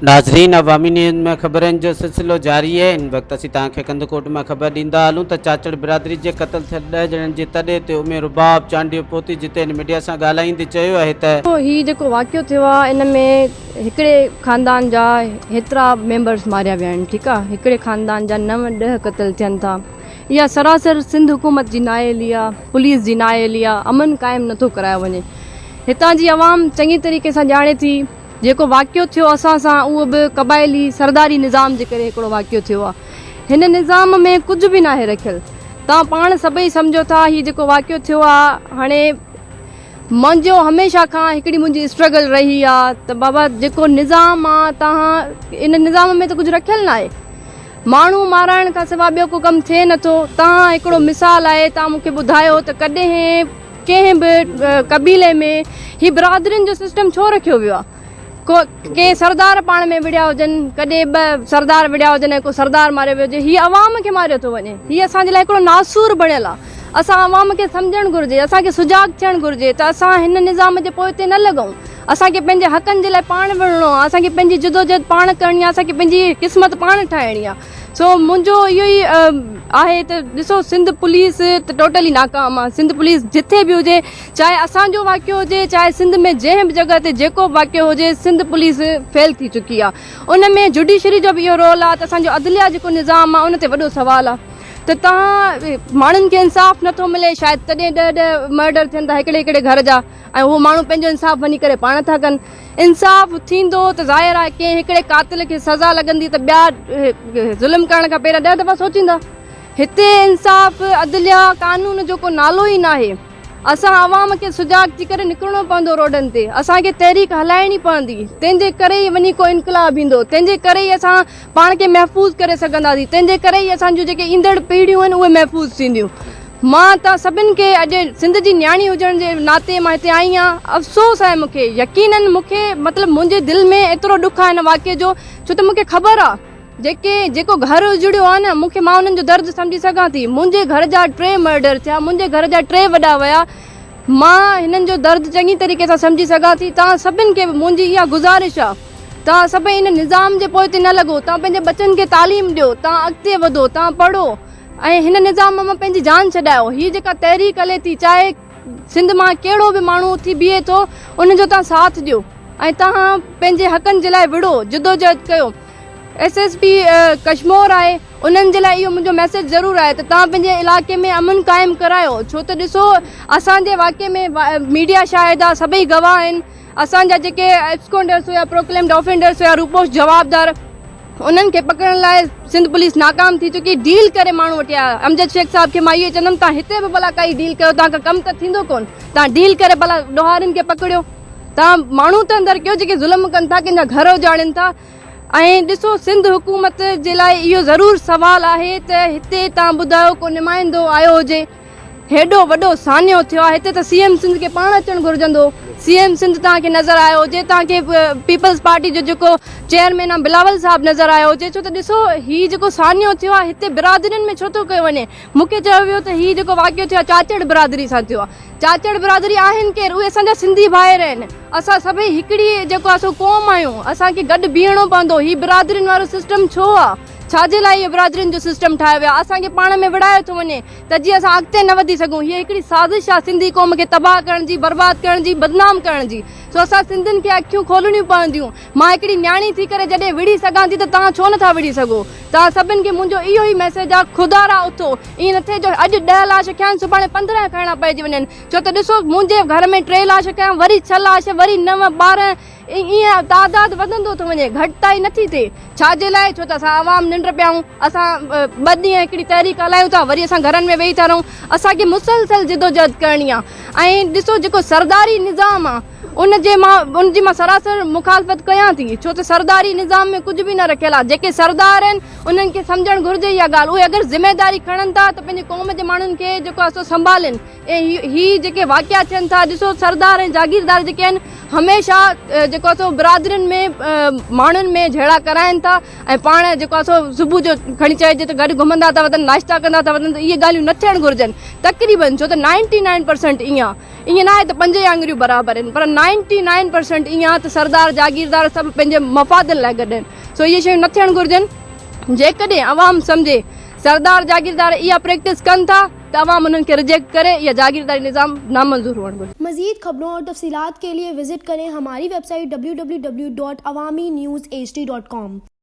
ناظرين عوامي نيوز ۾ خبرن جو سلسلو جاري آهي ان وقت اسين توهان کي ڪنڌڪوٽ مان خبر ڏيندا هلون ته چاچڙ برادري جي قتل ٿيل ڏهه ڄڻن جي تڏي تي امي رباب چانڊيو پهتي جتي هن ميڊيا سان ڳالهائيندي چيو آهي ته. هي جيڪو واقعو ٿيو آهي ان ۾ هڪڙي خاندان جا هيترا ميمبرس ماريا ويا آهن ٺيڪ آهي هڪڙي خاندان جا نو ڏهه قتل ٿين ٿا اها سراسر سنڌ حڪومت جي نااهلي آهي پوليس جي نااهلي آهي امن قائم نٿو ڪرايو وڃي هتان جي عوام چڱي طريقي سان ڄاڻي ٿي جيڪو واقعو ٿيو اسان سان اهو به قبائلي سرداري نظام جي ڪري هڪڙو واقعو ٿيو آهي. هن نظام ۾ ڪجهه به ناهي رکيل. توهان پاڻ سڀئي سمجهو ٿا هي جيڪو واقعو ٿيو آهي هاڻي منهنجو هميشه کان هڪڙي منهنجي اسٽرگل رهي آهي ته بابا جيڪو نظام آهي توهان ان نظام ۾ ته ڪجهه رکيل ناهي. ماڻهو مارائڻ کان سوا ٻيو ڪو ڪم ٿئي نٿو. توهان هڪڙو مثال آهي توهان مون کي ٻڌايو ته ڪڏهن ڪنهن به قبيلي ۾ هي برادرين جو سسٽم ڇو رکيو ويو آهي ڪو ڪي سردار پاڻ ۾ وڙهيا هجن ڪڏهن ٻه سردار وڙهيا هجن ۽ ڪو سردار ماريو ويو هجي هي عوام کي ماريو ٿو وڃي هي اسان جي لاء هڪڙو ناسور بڻيل آهي اسان عوام کي سمجهڻ گهرجي اسان کي سجاڳ ٿيڻ گهرجي ته اسان هن نظام جي پوئتي نه لڳون اسان کي پنهنجي حقن جي لاء پاڻ وڙهڻو آهي اسان کي پنهنجي جدوجهد پاڻ ڪرڻي آهي اسان کي پنهنجي قسمت پاڻ ٺاهڻي آهي سو منهنجو اهو ئي آهي ته ڏسو سنڌ پوليس ته ٽوٽلي ناڪام آهي سنڌ پوليس جٿي به هجي چاهي اسان جو واقعو هجي چاهي سنڌ ۾ جنهن به جڳهه تي جيڪو به واقعو هجي سنڌ پوليس فيل ٿي چڪي آهي ان ۾ جڊيشري جو به اهو رول آهي ته اسان جو عدليه جيڪو نظام آهي ان تي وڏو سوال آهي ته تهان ماڻهن کي انصاف نٿو ملي شايد تڏهن ڏهه ڏهه مرڊر ٿين ٿا هڪڙي هڪڙي گهر جا ۽ اهو ماڻهو پنهنجو انصاف وڃي ڪري پاڻ ٿا ڪن. انصاف ٿيندو ته ظاهر آهي ڪنهن هڪڙي قاتل کي سزا لڳندي ته ٻيا ظلم ڪرڻ کان پهريان ڏهه دفعا سوچيندا. هتي انصاف، عدليه، قانون جو ڪو نالو ئي ناهي. اسان عوام کي سجاڳ ٿي ڪري نڪرڻو پوندو روڊن تي. اسان کي تحريڪ هلائڻي پوندي. تنهن جي ڪري ئي وڃي ڪو انقلاب ايندو. تنهن جي ڪري ئي اسان پاڻ کي محفوظ ڪري سگهنداسين. تنهن جي ڪري ئي اسان جون جيڪي ايندڙ پيڙهيون آهن اهي محفوظ ٿينديون. مان توهان سڀن کي اڄ سنڌ جي نياڻي هجڻ جي ناتي مان هتي آئي آهيان افسوس آهي مون کي يقينن مون کي مطلب منهنجي دل ۾ ايترو ڏک آهي هن واقعي جو ڇو ته مون کي خبر آهي جيڪي جيڪو گهر اجڙيو آهي نه مون کي مان انهن جو درد سمجهي سگهان ٿي منهنجي گهر جا ٽي مرڊر ٿيا منهنجي گهر جا ٽي وڏا ويا مان هنن جو درد چڱي طريقي سان سمجهي سگهان ٿي توهان سڀن کي منهنجي اها گذارش آهي توهان سڀئي ان نظام جي پوئتي نه لڳو توهان پنهنجي ٻچن کي تعليم ڏيو توهان اڳتي وڌو توهان پڙهو ۽ هن نظام مان پنهنجي جان ڇڏايو. هي جيڪا تحريڪ هلي ٿي چاهي سنڌ مان ڪهڙو به ماڻهو اٿي بيهي ٿو ان جو توهان ساٿ ڏيو ۽ توهان پنهنجي حقن جي لاء وڙهو جدوجهد ڪيو. ايس ايس پي ڪشمور آهي انهن جي لاء اهو منهنجو ميسيج ضرور آهي ته توهان پنهنجي علائقي ۾ امن قائم ڪرايو ڇو ته ڏسو اسان جي واقعي ۾ ميڊيا شاهد آهي سڀئي گواهه آهن اسان جا جيڪي ابسڪونڊرس هيا پروڪليمڊ آفينڊرس هيا روپوش جوابدار انهن کي پڪڙڻ لاء سنڌ پوليس ناڪام ٿي چڪي ڊيل ڪري ماڻهو وٺي آيا امجد شيخ صاحب کي مان اهو ئي چوندم تان هتي به ڀلا ڪائي ڊيل ڪيو تان کان ڪم ته ٿيندو ڪون تان ڊيل ڪري ڀلا ڏوهارين کي پڪڙيو تان ماڻهو ته اندر ڪيو جيڪي ظلم ڪن ٿا ڪنهن جا گهر اجاڙين ٿا ۽ ڏسو سنڌ حڪومت جي لاء اهو ضرور سوال آهي ته هتي تان ٻڌايو ڪو نمائندو آيو هجي هيڏو وڏو سانحو ٿيو آهي هتي ته سي ايم سنڌ کي پاڻ اچڻ گهرجندو سي ايم سنڌ توهان کي نظر آيو هجي توهان کي پيپلز پارٽي جو جيڪو چيئرمين آهي بلاول صاحب نظر آيو هجي ڇو ته ڏسو هي جيڪو سانحو ٿيو آهي هتي برادرين ۾ ڇو ٿو ڪيو وڃي مون کي چيو ويو ته هي جيڪو واقعو ٿيو آهي چاچڙ برادري سان ٿيو آهي چاچڙ برادري آهن ڪير اهي اسان جا سنڌي ڀائر آهن اسان سڀئي هڪڙي جيڪو آهي سو قوم آهيون اسان کي گڏ بيهڻو پوندو هي برادرين وارو سسٽم ڇو آهي ڇا جي لاء اهو برادرين جو سسٽم ٺاهيو ويو آهي اسان کي پاڻ ۾ وڙهايو ٿو وڃي ته جيئن اسان اڳتي نه وڌي سگهون. هيء هڪڙي سازش آهي سنڌي قوم کي تباهه ڪرڻ جي، برباد ڪرڻ جي، بدنام ڪرڻ جي. سو اسان سنڌين کي اکيون کولڻيون پونديون. مان هڪڙي نياڻي ٿي ڪري جڏهن وڙهي سگهان ٿي ته توهان ڇو نٿا وڙهي سگهو؟ توهان سڀن کي منهنجو اهو ئي ميسيج آهي خدارا اٿو. ائين نه ٿئي جو اڄ ڏهه لاش کنيا آهن سڀاڻي 15 کڻڻا پئجي وڃن. ڇو ته ڏسو منهنجي گهر ۾ ٽي لاش کنيا وري ڇهه لاش وري نو 12 ائين تعداد وڌندو ٿو وڃي گهٽتائي نٿي ٿئي ڇا جي لاء ڇو ته اسان عوام ننڊ پيا آهيون اسان ٻه ڏينهن هڪڙي تحريڪ هلايون ٿا وري اسان گهرن ۾ ويهي ٿا رهون اسان کي مسلسل جدوجهد ڪرڻي آهي ۽ ڏسو جيڪو سرداري نظام آهي ان جي مان ان جي مان سراسر مخالفت ڪيان ٿي ڇو ته سرداري نظام ۾ ڪجهه به نه رکيل آهي جيڪي سردار آهن انهن کي سمجهڻ گهرجي اها ڳالهه اهي اگر ذميداري کڻن ٿا ته پنهنجي قوم جي ماڻهن کي جيڪو آهي سو سنڀالين ۽ هي جيڪي واقعا ٿين ٿا ڏسو سردار ۽ جاگيردار جيڪي آهن هميشه جيڪو آهي سو برادرين ۾ ماڻهن ۾ جهيڙا ڪرائن ٿا ۽ پاڻ جيڪو آهي سو صبح جو کڻي چئجي ته گڏ گهمندا ٿا وتن ناشتا ڪندا ٿا وتن ته اهي ڳالهيون نه ٿيڻ گهرجن تقريبن ڇو ته نائنٽي نائن پرسنٽ ائين آهي ائين نه آهي ته پنج ئي آڱريون برابر آهن پر 99% ائين آ ته سردار جاگيردار سڀ پنهنجي مفادن لاء گڏ آهن سو اهي شيون نه ٿيڻ گهرجن جيڪڏهن عوام سمجهي سردار جاگيردار اها پريڪٽس ڪن ٿا ته عوام انهن کي رجيڪٽ ڪري اها جاگيرداري نظام نامنظور هئڻ گهرجي. مزيد خبرون اور تفصيلات کے لئے وزٽ ڪرين ھماري ويب سائيٽ www.awamiNewsHD.com.